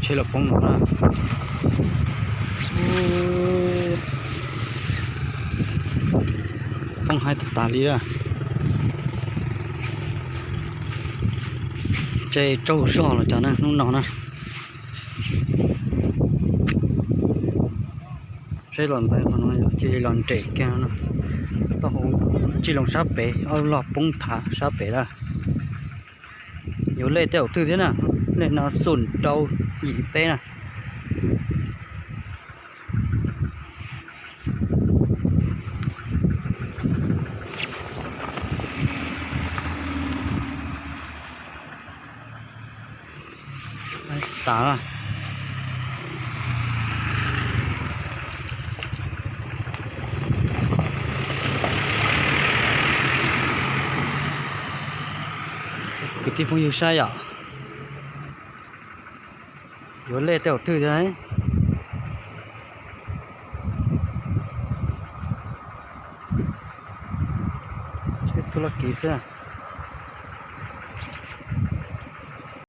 Tej los poob no na. Poob haib tas tas li a. Ces tsaug zog los cov na hnub no na. Seb los ntxeev qhov no yog cia li los nres kiag no. Taub hau tsis loo sab pem, ob log poob thav sab pem lawm. Yuav lej tej zaum twg thiab na. Lej no xum rau yim peb na. Tas. Kwv tij phooj ywg saib yom, yuav lej tej zaum twg thiab. Tub laj kiv xwb.